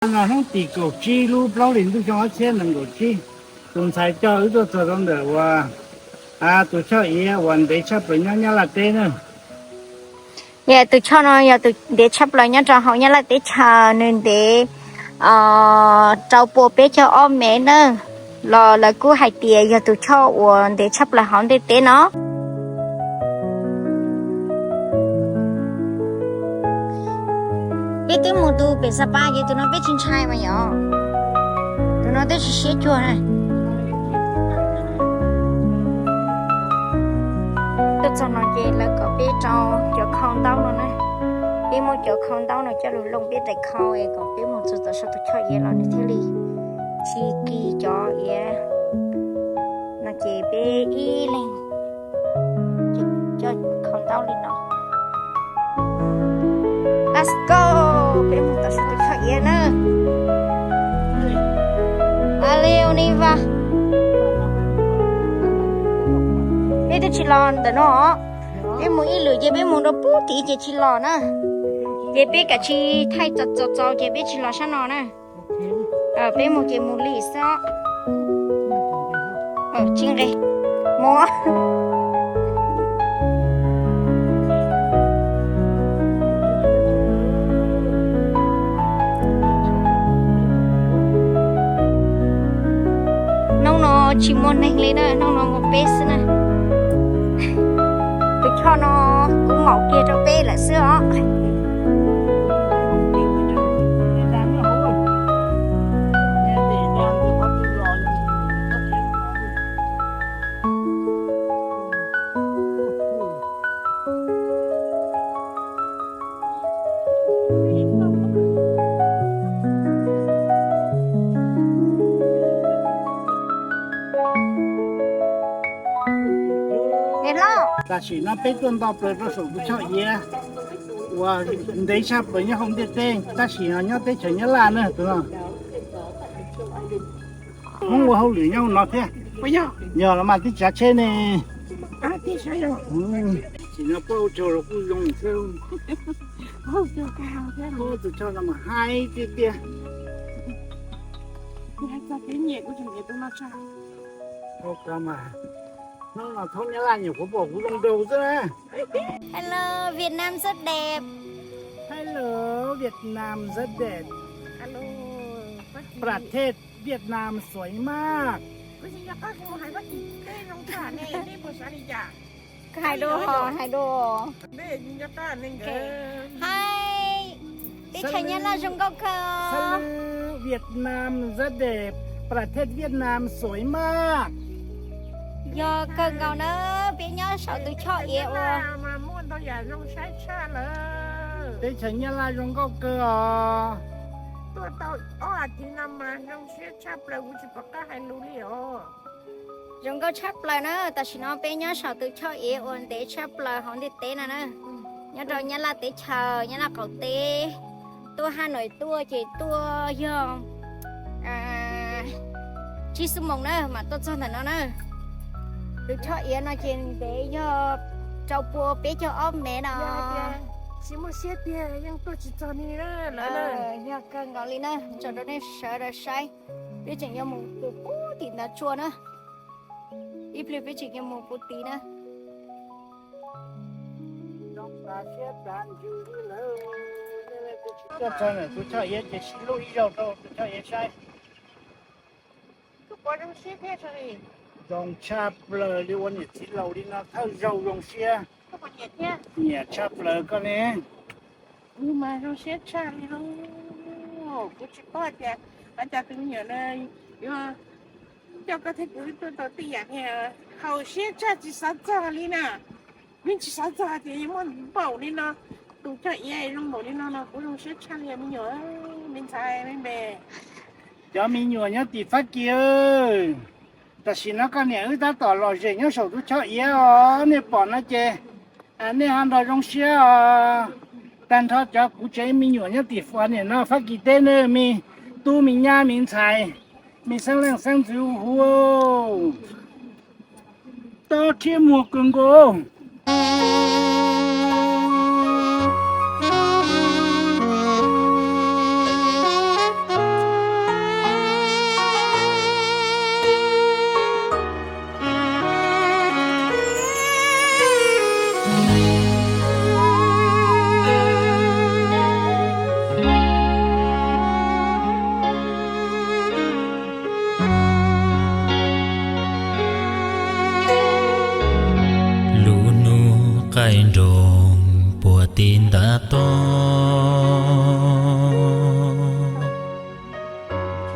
No hnub tim kaum tsib lub plaub hlis ntuj xyoo ob txhiab nees nkaum tsib, tus ntxhais coj wb tuaj txog rau ntawm uas tus choj iav uas ntev tshaj plaws nyob Nyab Laj teb na. Yog tus choj no yog tus ntev tshaj plaws nyob rau hauv Nyab Laj teb chaws, nws ntev rau pua peb caug ob mev na, los lawv kuj hais tias yog tus choj uas ntev tshaj plaws hauv ntiaj teb no. Peb twb mus tus pem Xab Pas ces tus no peb tsis ntshai mas yom. Tus no twb tsis siab cuag na. Tuaj txog no ces lawv kom peb rau cov khau ntaub no na. Peb muab cov khau ntaub no coj lug looj peb daim khau es kom peb mus txog tom saum tus choj iav los nws thiaj li tsis kis cov iav no ces peb ib leeg coj khau ntaub li no. Let's go, peb mus tom saum tus choj iav na. A li ua li vas. Peb twb tsis los ntawm no os. Peb mus ib lwm ces peb mus rau pub tid ces tsis los na. Ces peb kav tsij thaij txaus txaus ces peb tsis los sab no na. Peb mus ces mus li xwb. Tsis nqe mus. Hnub no tsis muaj neeg li na, hnub no muaj peb xwb na. Tus choj no kuv maum kiag rau peb lawm xwb os. Tam sim no peb tuaj nto plaws rau saum tus choj iav uas ntev tshaj plaws nyob hauv ntiaj teb, tab sis nyob teb chaws Nyab Laj na tus no. Hmoob ua hauj lwm nyob no thiab. Yog los mas twb tsav tsheb ne. Tam sim no poj ua tsaug los kuj zoo xwb. Tus choj no mas haib tiag tiag. Hnub no thaub Nyab Laj nyuam qhuav pom kuv zoo nraug xwb na. Hello, Việt Nam rất đẹp. Hello, Việt Nam rất đẹp. ประเทศเวียดนามสวยมาก. Hais dua, hais dua. Hai, teb chaws Nyab Laj zoo nkauj kawg. Salud, Việt Nam rất đẹp. ประเทศเวียดนามสวยมาก. Yog kawg nkaus na, peb nyob saum tus choj iav uas teb chaws Nyab Laj zoo nkauj kawg os. Tuaj tau ob as thiv no mas zoo siab tshaj plaws, kuv tsis pom qab hais lus li os. Zoo nkauj tshaj plaws na, tam sim no peb nyob saum tus choj iav uas ntev tshaj plaws hauv ntiaj teb no na. Nyob rau Nyab Laj teb chaws, Nyab Laj qaum teb. Tuaj Hà Nội tuaj ces tuaj yog tsib xuab moos na mam tuaj txog ntawm no na. Tus choj iav no ces ntev yog rau pua peb caug ob mev no. Tsis muaj siab tiag yeej tuaj tsis txog li na. Yog kawg nkaus li na, tso rau nej sawv daws saib. Peb tseem yuav mus pus pub tim ntawd tsua na. Ib pliag peb tseem yuav mus pus tid na. Tuaj txog ntawm tus choj iav ces sib hlub ib zaug rau tus choj iav saib. Zoo tshaj plaws li, ua niam txiv laus li no thawj zaug zoo siab. Nyiam tshaj plaws koj ne. Kuv mas zoo siab tshaj li lauj. Kuv tsis paub tias, cas tus me nyuam no yuav coj koj thiab kuv tuaj tau tej yam haum siab tshaj tsis xav txog li na. Yeej tsis xav txog tias yuav muaj npaum li no, tus choj iav zoo npaum li no no, kuv zoo siab tshaj li me nyuam, me ntxhais me me. Cov me nyuam nyob tim Fab Kis, tam sim no koj niam wb tab tom lom zem nyob saum tus choj iav os, nej pom no ces nej ho nrog zoo siab os. Tag nrho cov kuv tsev me nyuam nyob tim Fab Kis teb ne, me tub me nyab me ntxhais, me xeeb leej xeeb ntxwv huv, tob rhiab muag kawg nkaus.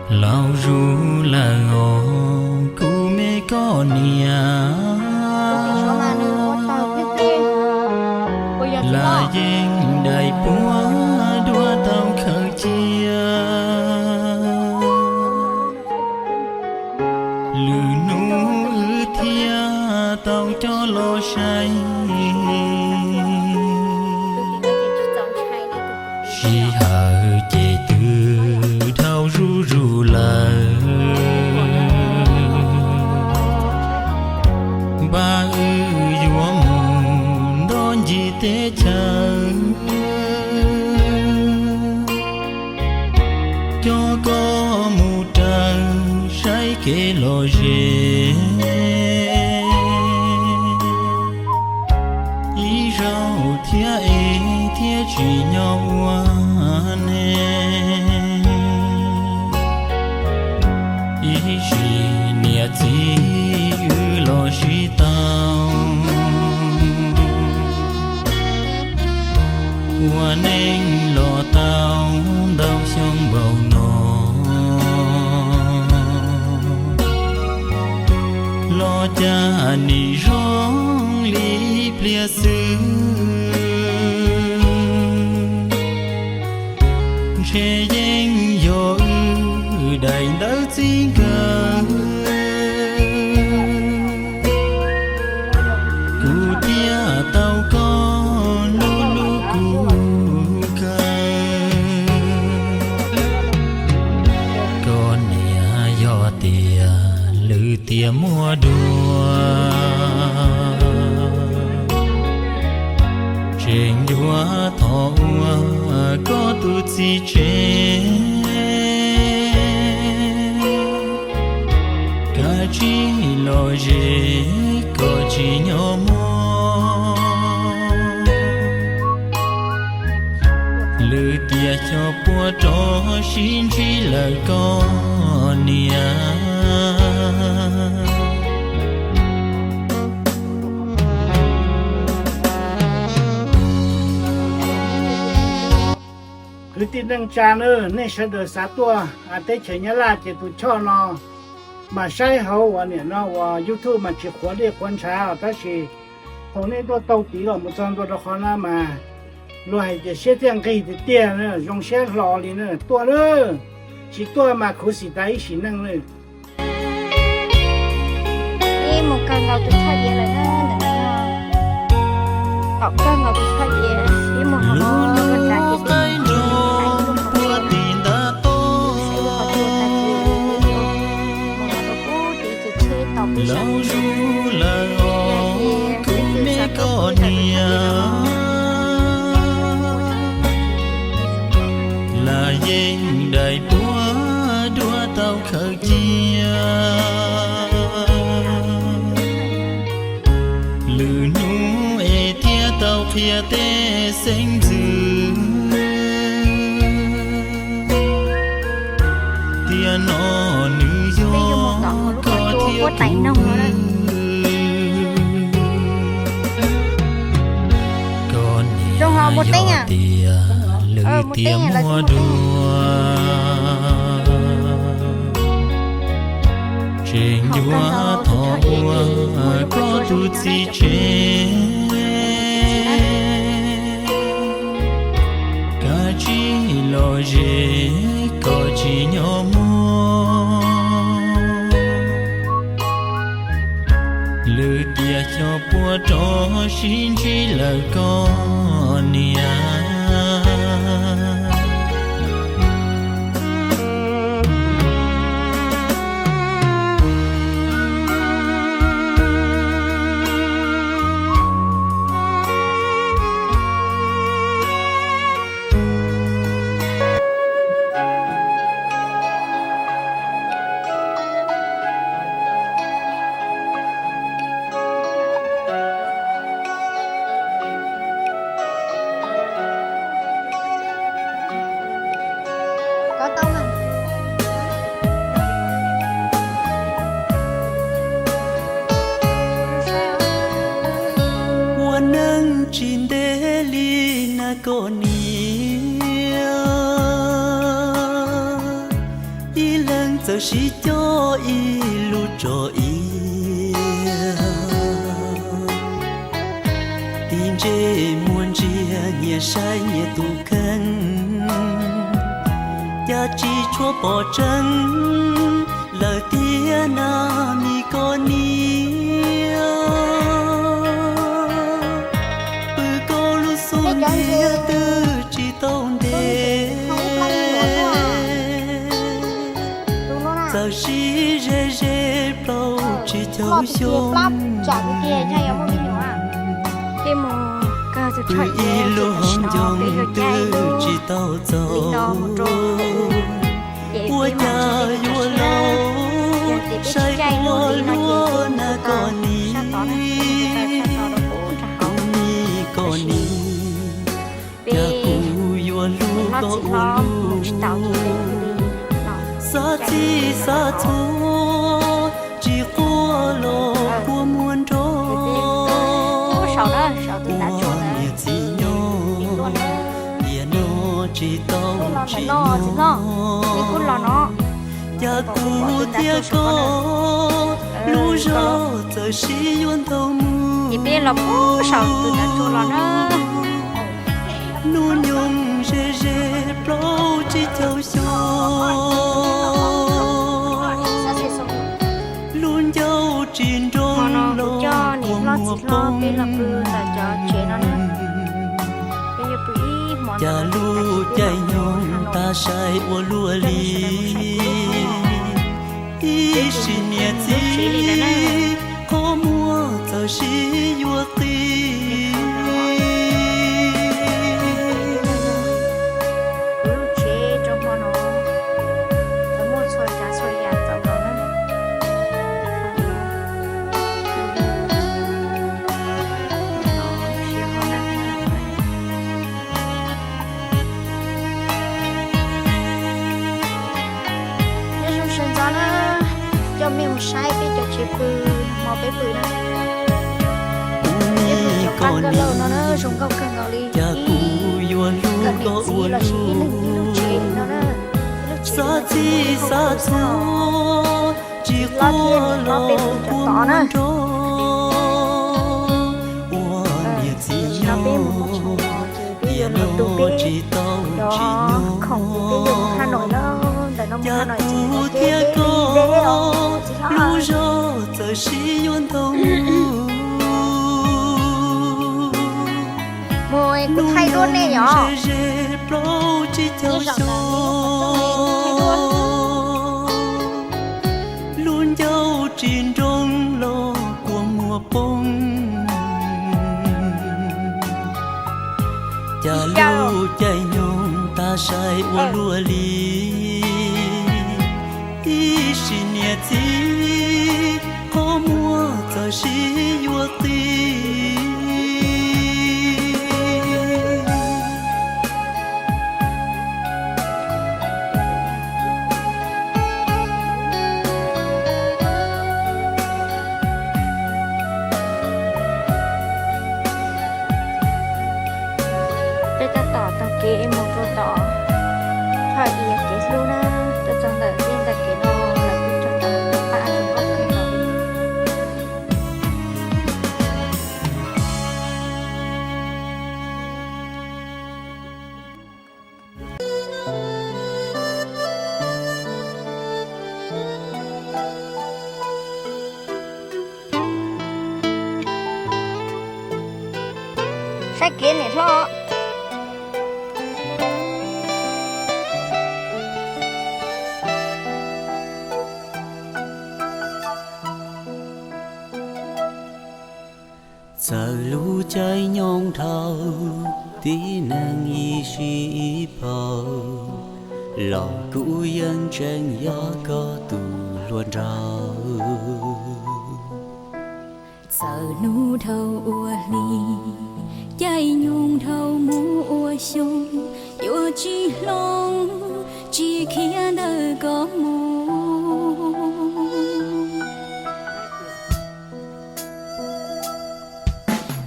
Laus zus lawm os kuv me koj niam, lam yeej daim puab duab tau khaws cia. Lwm hnub wb thiaj tau coj los saib. Sij hawm ces twb dhau zuj zus lawm, npaj wb yuav mus nto ncig teb chaws. Coj koj mus raws saib kev lom zem, ib zaug thiab es thiaj tsim nyog ua neej. Ib sim niam txiv wb los sib tau, ua neej los tau ntau xyoo npaum no, los cas nim zoo li ib pliag xwb. Ntshe yeej yog wb daim ntawv txij nkawm, kuv thiaj tau koj lub lub kuv kaw. Koj niam, yog tias lwm tiam muaj dua, tseem yuav thov ua koj tus txiv tsev, kav tsij lom zem kom tsim nyog muaj. Lwm tiam xyov puas rov sib ntsib lawm koj niam. Kwv tij neej tsa na, nej sawv daws xav tuaj teb chaws Nyab Laj ces tus choj no mas saib hauv uas niam no uas YouTube mas tsis qhuav dej qhuav ntshav os, tab sis thaum nej tuaj taug tid los mus txog ntua rau qhov no mas luag hais tias siab thiaj nqig tiag tiag na, zoo siab hlo li na, tuaj na, tsis tuaj mas khuv xim tas ib sim neej na. Ib mus kawg nkaus tus tshaj diav lawm na, tom kawg nkaus tus tshaj diav, ib mus hauv no koj tsav ces peb mus hauv no, ib mus hauv no, ib mus hauv no, mus hauv no rau pub tid ces tsheb tau peb sab. Laus zus lawm os kuv me koj niam, lam yeej daim puab duab tau khaws cia. Lwm hnub es thiaj tau qhia tej xeeb ntxwv, tiam no nws yog koj thiab kuv. Koj niam, yog tias lwm tiam muaj dua, tseem yuav thov ua koj tus txiv tsev, kav tsij lom zem kom tsim nyog muaj. Lwm tiam xyov puas rov sib ntsib lawm koj niam. Ua neej tsis ntev li na koj niam, ib leeg Sib cog ib lub tso ib, tig ntsej muag ntsia nyias saib nyias tus kheej, cas tsis tshua pom tseeb lawm tiag na, me koj niam. Pw koj lub xub ntiag twb tsis tau ntev, txawm sib ze ze plaub tsib caug xyoo. Pw ib lub hauv ncoo twb tsis tau txaus, ua cas yuav laus saib quaj luaj na koj niam, kuv me koj niam. Cas kuv yuav hlub koj ua luaj, xav txij xav txhua tsis quaj los kua muag nrog, ua niam txiv nyob tiam no tsis tau tsim nyog. Cas kuv thiab koj lub zog txawm sib yuav ntau mus, hnub nyoog ze ze plaub tsib caug xyoo, lub ncauj tsis nroo los kua muag poob. Cas lub caij nyoog tag sai ua luaj li, ib sim niam txiv qhov muag txawm sib yuav qis. Nyob zoo sawv ntxov na, coj mej mus saib peb cov tsev pw, hmo peb pw na. Peb pw cov qab kawg lauj no na, zoo nkauj kawg nkaus li. Ib, kawm niam txiv los sis ib leeg ib lub tsev li no na. Ib lub tsev li no ces kuj zoo nkauj kawg xwb os. Tsis hlob thiab niam hlob peb pw cov tod na. Tam sim no peb mus ua tshoob ces peb yuav los tu peb cov khoom, peb yuav mus Hà Nội na, ntawm no mus Hà Nội ces mus deb deb os txiv hlob. Mus kuv thaij duab nej yom. Ib zaug ntawd kuv thaij duab. Lub ncauj tsis nroo los kua muag poob. Cas lub caij nyoog tag sai ua luaj li, ib sim niam txiv qhov muag txawm sib yuav qis. Peb tab tom taug kev mus rau tom Thoj Iav kev hlub na, rau txog ntawm tej ntawm kev no lawm peb rau tom pab rau nkauj kawg nkaus li. Saib kev niam hlob. Txawm lub caij nyoog dhau, tib neeg ib sij ib paug, los kuv yeej tseem yog koj tus hluas nraug. Txawm hnub dhau ua hli, caij nyoog dhau mus ua xyoo, yuav tsis hloov, tsis khiav ntawm koj mus.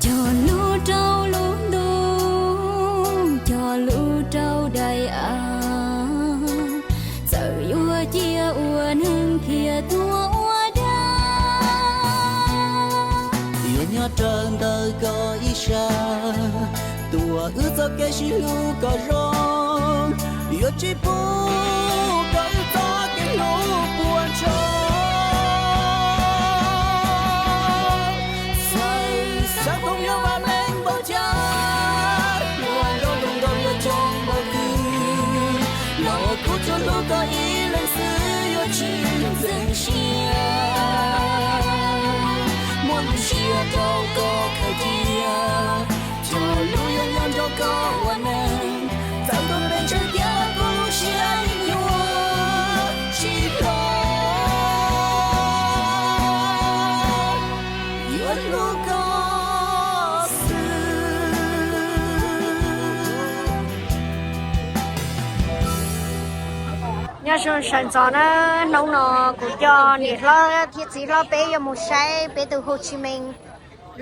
Cog lub rau lub ntuj, cog lub rau daim av, txawm yuav cia ua Tuav wb txoj kev sib hlub kom zoo, yuav tsis pub kom wb txoj kev hlub puas tshoob. Xav, xav koom nyob vaj meej npaum cas, ua nrog tus nrog yuav coob npaum twg, los kuv tsuas hlub koj ib leeg xwb yuav tsis ntxeev siab. Muab lub siab rau koj khaws cia, cog lub yuav nyob nrog koj ua neej. Txawm ntuj npej ntshaw tiag los kuv lub siab yeej yuav tsis hlob, yuav hlub koj xwb. Nyob zoo sawv ntxov na, hnub no kuv coj niam hlob thiab txiv hlob peb yuav mus saib peb tus Hu Tsis Mees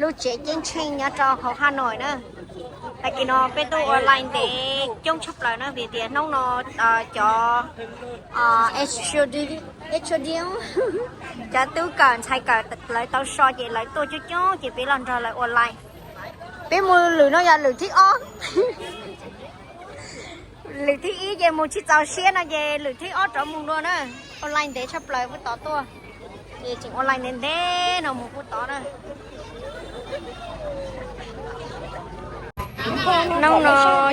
lub tsev ceeb tsheej nyob rau hauv Hà Nội na. Tag kis no peb tuaj ua line ntev coob tshaj plaws na vim tias hnub no cov H O D, H O D, cov tub kawm ntxhais kawm lawv tau so ces lawv tuaj coob coob ces peb los nrog lawv ua line. Peb mus lwm no yog lwm thib ob. Lwm thib ib ces mus tsis txaus siab no ces lwm thib ob rov mus dua na. Ua line ntev tshaj plaws pub tod tuaj, ces tseem ua line ntev ntev no mus pub tod na. Hnub no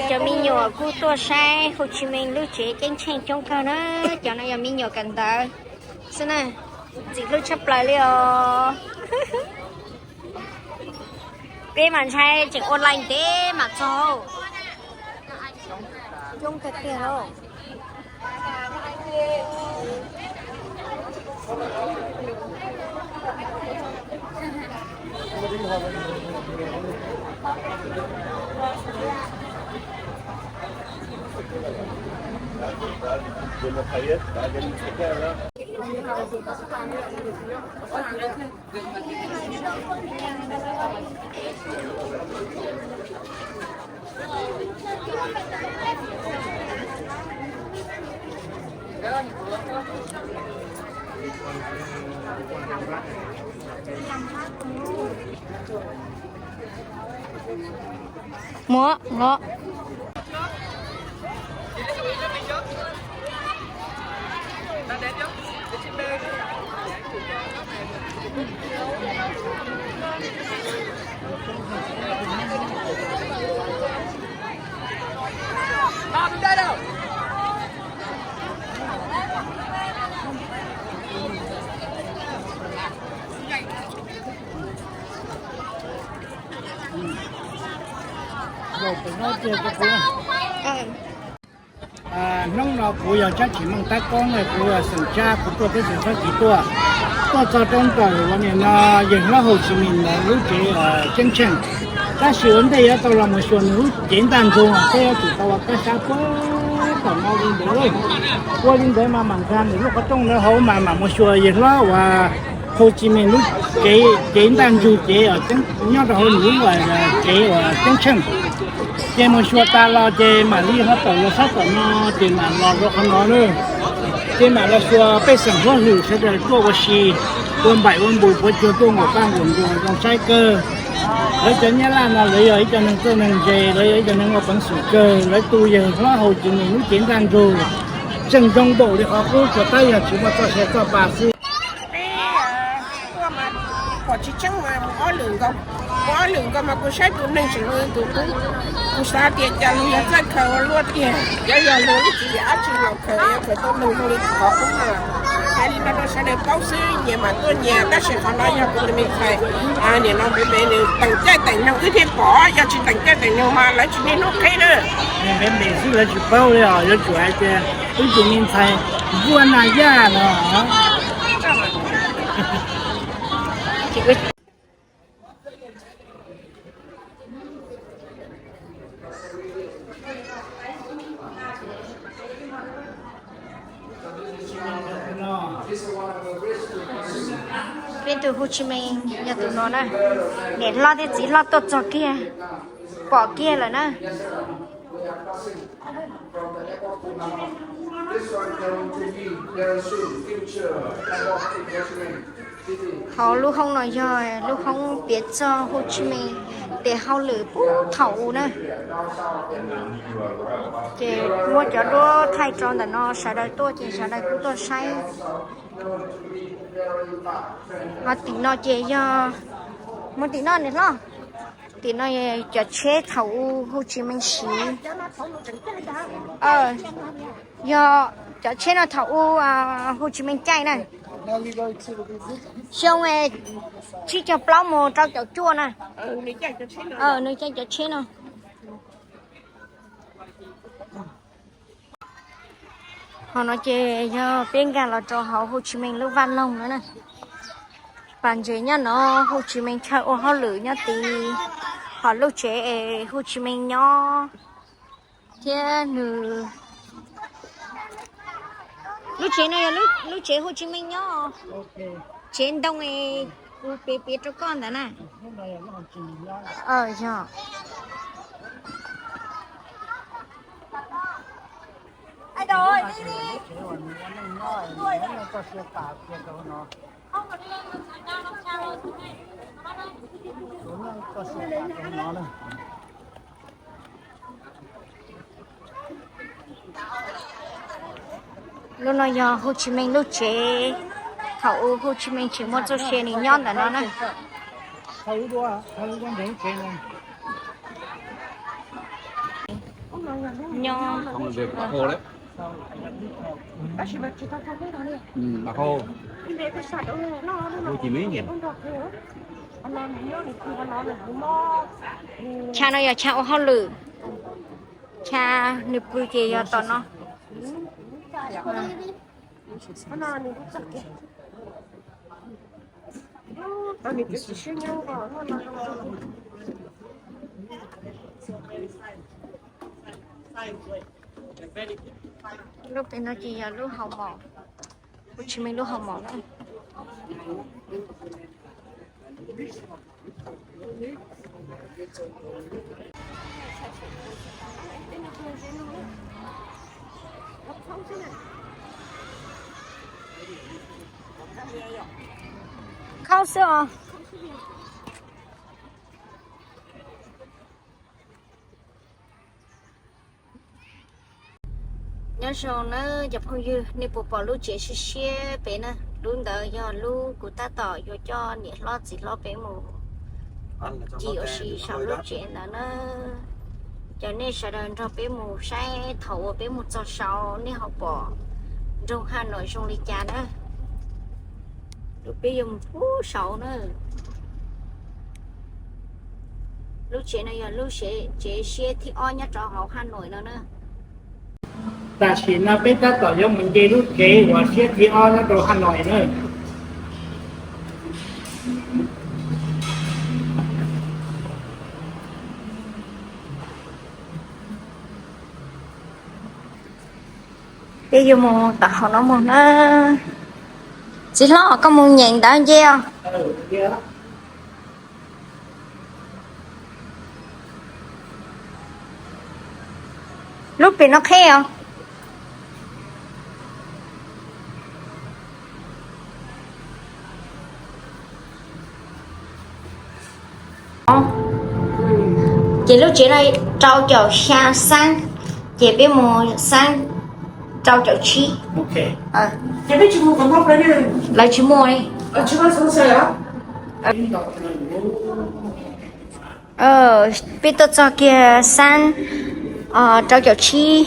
cov me nyuam kuj tuaj saib Hu Tsis Mees lub tsev ceeb tsheej coob kawg na. Cov no yog me nyuam kawm ntawv xwb na, ntxim hlub tshaj plaws li os. Peb mas ntshai tseem ua line ntev mam txog. Coob tiag tiag lauj. Muab los. Hnub no kuv yog Tsab Tshis Mooj Tab Koob, kuv xeem Tsab, kuv tuaj teb chaws Fab Kis tuaj, tuaj txog rau ntawm ua nim no yawg hlob Hu Tsis Mees ntawd lub tsev ceeb tsheej. Tab sis ua ntej yuav tau los mus xyuas nws lub cev ntaj ntsug, peb yuav tsum tau ua kab sab puag tom no li ntawd. Ua li ntawd mas mam nkag nws lub qhov rooj ntawd hauv mas mam mus xyuas yawg hlob uas Hu Tsis Mees lub cev ntaj ntsug, cev nyob rau hauv nws lub tsev uas ceeb tsheej. Ces mus xyuas tas los ces mam li ho tawm los sab tom no, ces mam los rau qhov no na. Ces mam los xyuas pej xeem huab hwm sawv daws tuaj ua si, ua npaim ua npus puav tsuag tuaj nkaum paj nkaum ntuas zoo saib kawg. Lawv cov Nyab Laj no lawv yog ib co neeg txawj neeg ntse, lawv yog ib co neeg muaj peev xwm kawg, lawv tu yawg hlob Hu Tsis Mees lub cev ntaj ntsug tseem zoo npaum li qhov qub, tsuas tab yog tsis muaj txoj sia txoj pa xwb. Pom tsis tseeb mas mus ob lwm nkaus, mus ob lwm nkaus mas kuv saib tus neeg tseem zoo li tus qub. Kuv xav tias cas luag yog txawj khaws ua luaj tiag, yog yog luag lub tswv yim dab tsi los khaws, yog khaws tau neeg zoo li qhov qub mas. Hais li no rau sawv daws paub xwb, nyias mam tuaj nyias, tab sis qhov no yog kuv tus me ntxhais, nim no npe npe nws teem caij teem nyoog wb thiaj pom, yog tsis teem caij teem nyoog mas lawv tsis niaj hnub qhib na. Npe npe xwb lawv tsis paub li os, yuav tsum hais tias wb tus me ntxhais Vuaj Nas Yaj no. Peb tus Hu Tsis Mees yog tus no na. Niam hlob thiab txiv hlob tuaj txog kiag, pom kiag lawm na. Qhov lub hoob no yog lub hoob piav txog Hu Tsis Mees tes hauj lwm puag thaum ub na. Ces muab cov duab thaij rau ntawm no, sawv daws tuaj ces sawv daws kuj tuaj saib. Ho tim no ces yog, mus tim no niam hlob. Tim no cov tsheb thaum ub Hu Tsis Mees siv. Yog cov tsheb no thaum ub Hu Tsis Mees caij na. Xyoo tsib caug plaub mus rau caum cuaj na. Nws caij cov tsheb no. Ho no ces yog peb nkag los rau hauv Hu Tsis Mees lub vaj loog no na. Pas ntses nyob no, Hu Tsis Mees chaw ua hauj lwm nyob tid, ho lub tsev es Hu Tsis Mees nyob thiab nws, lub tsev no yog lub tsev Hu Tsis Mees nyob, tsev ntoo es kuv piav piav rau koj ntawd na. Yog. Lub no yog Hu Tsis Mees lub tsev, thaum ub Hu Tsis Mees tseem muaj txoj sia nws nyob ntawm no na. Nyob Chav no yog chav ua hauj lwm, chav nws pw ces yog tom no. Lub pem no ces yog lub hoo mom, Hu Tsis Mees lub hoo mom na. Khaub xwb os. Nyob zoo nawb cov phooj ywg, nej puas pom lub tsev siab siab pem na? Lub ntawd yog lub kuv tab tom yuav coj niam hlob txiv hlob peb mus cim ua si saum lub tsev ntawd na. Cov nej sawv daws nrog peb mus saib thaum uas peb mus txog saud nej ho pom nroog Haj Noim zoo li cas na. Peb yuav mus pub saud na. Lub tsev no yog lub tsev siab thib ob nyob rau hauv Haj Noim no na. Tam sim no peb tab tom yuav mus nce lub tsev uas siab thib ob nyob rau Haj Noim na. Peb yuav mus tom hauv no mus na. Txiv hlob, koj mus nyeem ntawv nce os. Lub pem no qheb os. Ces lub tsev no rau caum xya xab, ces peb mus xab rau caum tsib. Lawv tsis muaj li. Peb tuaj txog kiag xab rau caum tsib,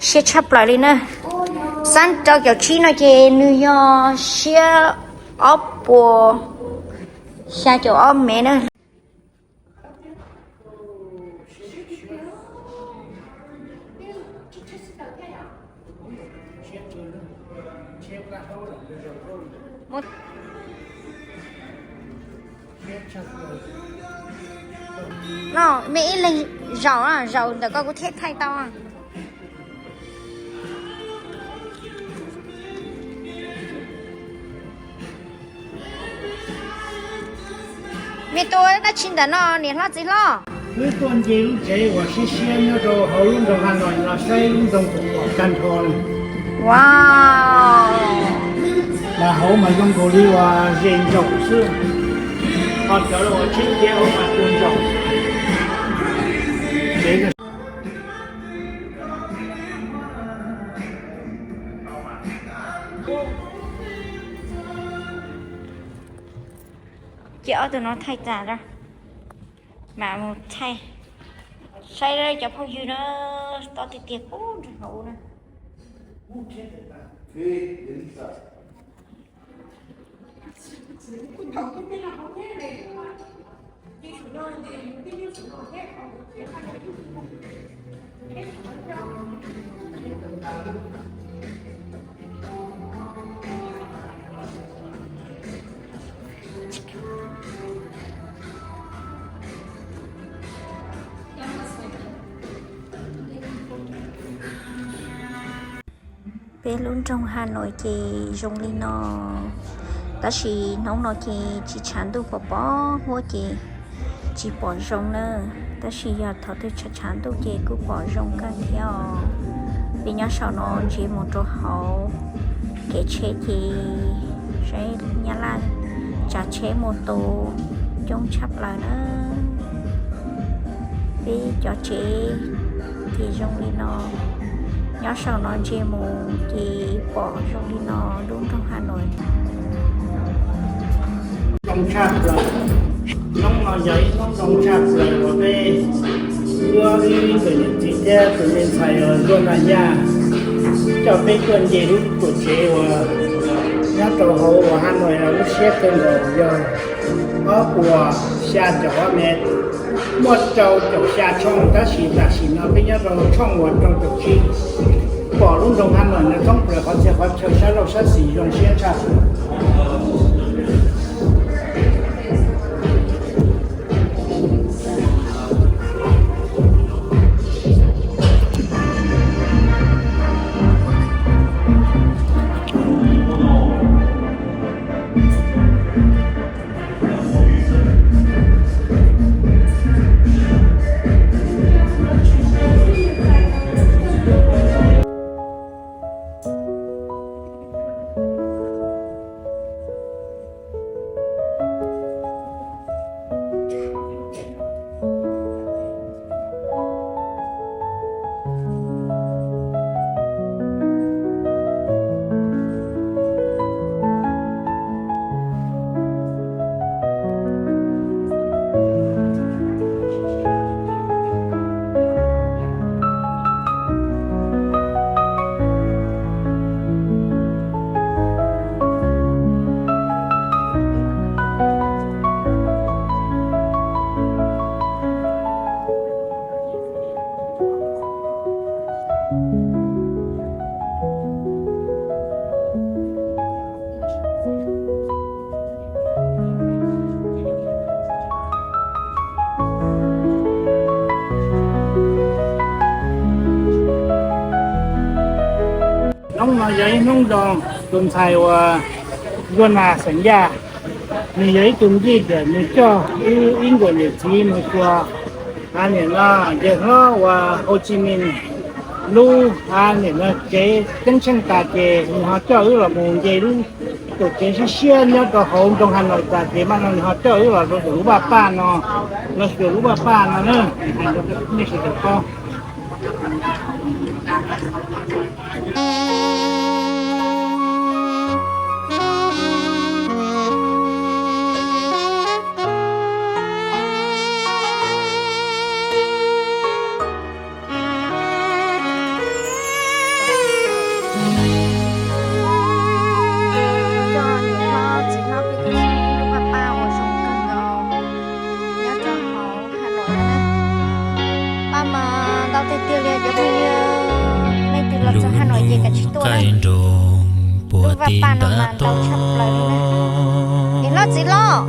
siab tshaj plaws li na. Xab rau caum tsib no ces nws yog siab ob puas xya caum ob mev na. No, mej ib leeg zaum, zaum ntawm ko kuv thiaj thaij tau. Mej tuaj dab tsi ntawm no niam hlob txiv hlob? Wb tuaj nce lub tsev uas siab siab nyob rau hauv lub nroog Haj Noim no saib lub nroog puas pom tag nrho. Wow. Hauv mas zoo nkaus li uas ze ntsaum xwb, ho cov uas tsheb kiab hauv mas cuag ntsaum. Ces ob tug no thaij tas lawm, mam mus thaij. Saib cov phooj ywg na, tob tiag tiag pub nrog hauv na. Peb lub nroog Hà Nội ces zoo li no, tab sis hnub no ces tsis tshav ntuj, pom pom huab ces tsis pom zoo na. Tab sis yog thaum twg tshav tshav ntuj ces kuj pom zoo kawg thiab os. Peb nyob saum no ntsia mus rau hauv kev tsheb ces saib Nyab Laj tsav tsheb mus tus coob tshaj plaws na. Peb cov tsev ces zoo li no, nyob saum no ntsia mus ces pom zoo li no lub nroog Hà Nội. Zoo tshaj plaws, hnub no yog ib hnub zoo tshaj plaws uas peb muab ib tus niam txiv thiab tus me ntxhais uas Yuav Nas Yaj coj peb tuaj nce lub tuam tsev uas nyob rau hauv uas Hà Nội, lub siab kawg nkaus yog ob puas xya caum ob mev, muaj rau caum xya tshooj, tab sis tam sim no peb nyob rau tshooj uas rau caum tsib. Pom lub nroog Hà Nội no thoob plaws qhov txhia qhov chaw, sab laug sab xis zoo siab tshaj. Hnub no yog ib hnub zoo, tus ntxhais uas Yuav Nas xeem Yaj, nws yog ib tug ncej tias nws coj wb ib nkaum niam txiv mus xyuas, a, nim no ces hlob uas Hồ Chí Minh lub, a, nim no tsev ceeb tsheej tas ces nws ho coj wb los mus nce lub tuam tsev siab siab nyob rau hauv nroog Hà Nội tas ces mas no nws ho coj wb los rau lub vaj paj no, los xyuas lub vaj paj no na, hais rau nej sawv daws paub. Coj niam hlob txiv hlob peb tuaj saib lub vaj paj uas zoo kawg nkaus nyob rau hauv Hà Nội no na. Paj mas ntau tiag tiag li cov phooj ywg, leej twg los txog Hà Nội ces kav tsij tuaj na. Lub vaj paj no mas ntau tshaj plaws li na. Niam hlob txiv hlob,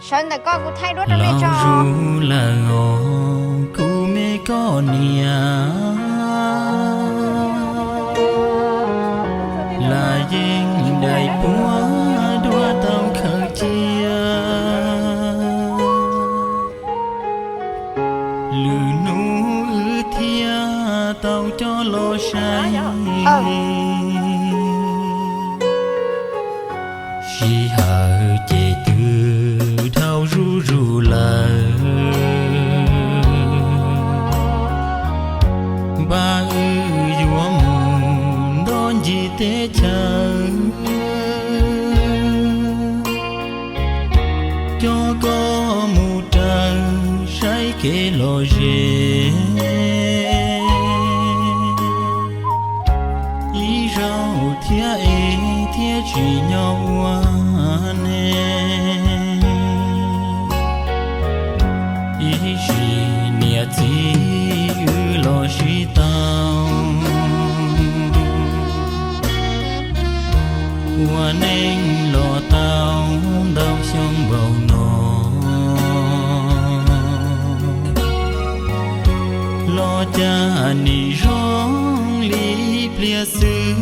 sawv ntawm ko kuv thaij duab rau nej tso. Lawm os kuv me koj niam, lam yeej daim puab duab tau khaws cia. Lwm hnub wb thiaj tau coj los saib. Hawm ces twb dhau zuj zus lawm, npaj wb yuav mus nrog ncig teb chaws, coj koj mus raws saib kev lom zem. Ib zaug thiab es thiaj tsim nyog ua neej, ib sim niam txiv wb los sib tau, ua neej los tau ntau xyoo npaum no. Los cas nim zoo li ib pliag xwb,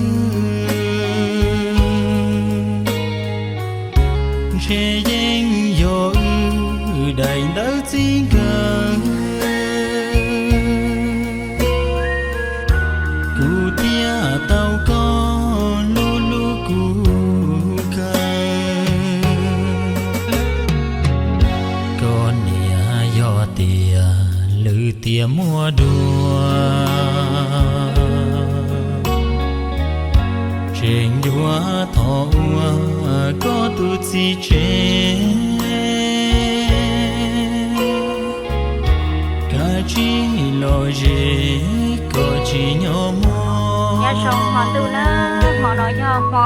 ntshe yeej yog wb daim ntawv txij nkawm. Kuv thiaj tau koj hlub hlub kuv kawg. Koj niam, yog tias lwm tiam muaj dua, tseem yuav thov ua koj tus txiv tsev, kav tsij lom zem kom tsim nyog muaj. Nyob zoo hmo ntuj na, hmo no yog hmo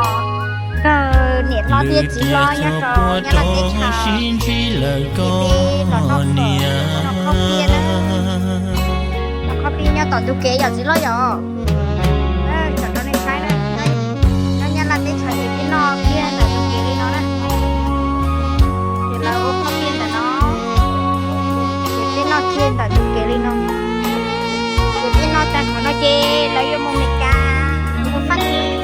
kawg niam hlob thiab txiv hlob nyob rau Nyab Laj teb chaws sib ntsib lawm koj niam. Los khob piaj nyob tom ntug kev yom txiv hlob yom. Tsom rau nej saib na, nyob Nyab Laj teb chaws ces peb noj phiaj ntawm ntug kev li no na. Ces lawv ua khob piaj ntawm no, ces peb noj phiaj ntawm ntug kev li no. Ces peb noj tag qhov no ces lawv yuav mus Meskas, mus Fab Kis,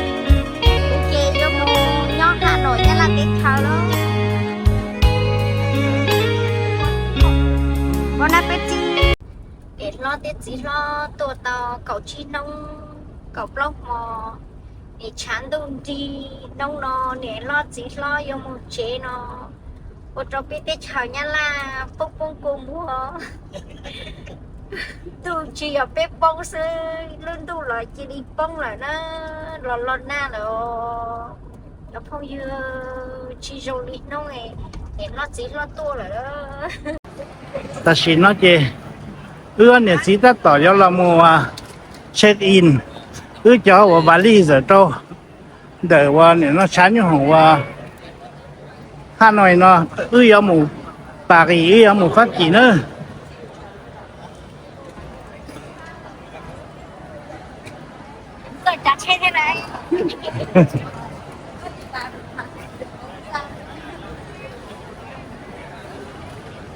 ces yuav mus nyob Has Nois Nyab Laj teb chaws lawm. Ua na peb txij niam hlob thiab txiv hlob tuaj tau kaum tsib hnub kaum plaub hmo, nim tshav ntuj nrig hnub no niam hlob txiv hlob yuav mus tsev no, ua rau peb teb chaws Nyab Laj poob poob kua muag. Ntuj tsis yog peb poob xwb, lub ntuj los cia li poob lawm na, los los nag lawm os. Cov phooj ywg, tsis zoo li hnub niam hlob txiv hlob tuaj lawm. Tam sim no ces wb niam txiv tab tom yuav los mus check in wb cov uas valise tawm rau ntawm uas nim no tshav nyooj hoom uas Has Nois no, wb yuav mus Paris, wb yuav mus Fab Kis na.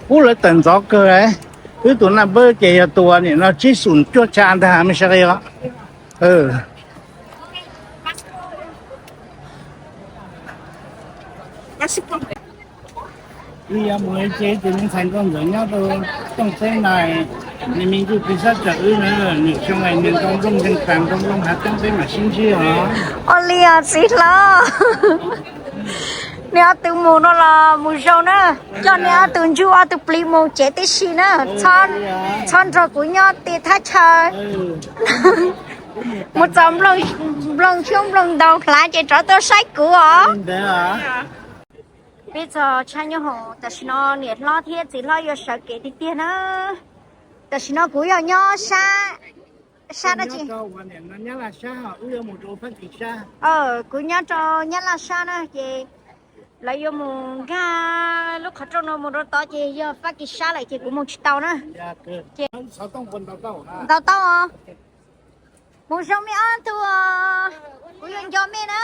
Ub, lawv tawm ntxov kawg, wb tus naj npawb ces yog tus nim no tsib xum cuaj tsa ntag me sawv daws os. Wb yuav mus ua ke, tus me ntxhais nkauj ntxawm nyob rau Tooj Teb no, nws me ntuj twb sab tsawm wb na, nws xyoo es nws nrau nplooj nceeg tas nrau nplooj hav toob peb mam sib ntsib os. Ua li os txiv hlob. Neb ob tug mus no los mus zoo na, coj neb ob tug ntsuj ob tug plig mus tsev tib si na, txhob nrog kuv nyob tim thaj chaw. Mus txog nplooj xyoob nplooj ntoo hlav ces rov tuaj saib kuv os. Peb txog tshaj nyob hoom, tam sim no niam hlob thiab txiv hlob yuav sawv kev tiag tiag na. Tam sim no kuv yog nyob sab, sab dab tsi? Kuv nyob rau Nyab Laj sab na, ces lawv yuav mus nkag lub qhov rooj no mus rau tod ces yog Fab Kis sab lawm ces kuv mus tsis tau na. Ces ntaus tau os. Mus zoo mej ob tug, kuv yuav nco mej na.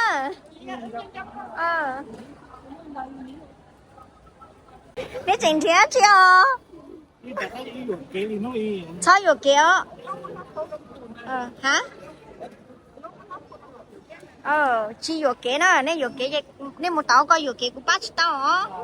Neb tseem nrhiav tsi os? Txhob yuam kev os. Ha, tsis yuam kev na, nej yuam kev, nej mus tau, koj yuam kev kuv pab tsis tau os.